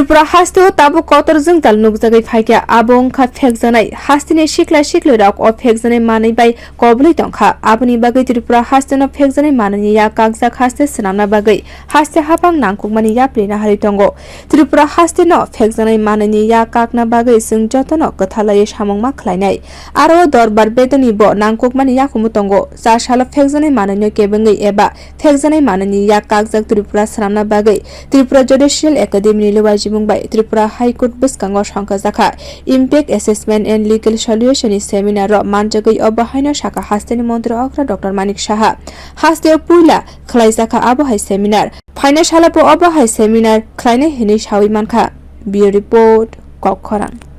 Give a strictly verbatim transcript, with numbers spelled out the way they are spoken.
Tripura hasteo tabuk kotor jwngtal nukjagwi phaikha, abo wngkha phekjaknai hasteni sikla siklirok o phekjaknai manwi bai kobului tongkha. Aboni bagwi Tripura hasteno phekjaknai manwini yak kakjak haste swnamna bagwi haste haphang nangkukmani yapri naharwi tongo. Tripura hasteno phekjaknai manwini yak kakna bagwi chwng jotono kwthalaiwi samung ma khlainai. Aro o dorbar bedoni bo nangkukmani yakumu tongo. Cha salo phekjaknai manwino kebengwi eba phekjaknai manwini yak kakjak Tripura swnamna bagwi Tripura Judicial Academy ni luajimung bai Tripura High Court bwskango songkhajakha Impact Assessment and Legal Solution ni seminar o manjagwi obo haino sakha hasteni montri okra Doctor Manik Saha. Hasteo puila khlaijakha abo hai seminar. Phaina salo bo obo hai seminar khlainai hinwi sawi mankha. Bureau Report, Kokkhorang.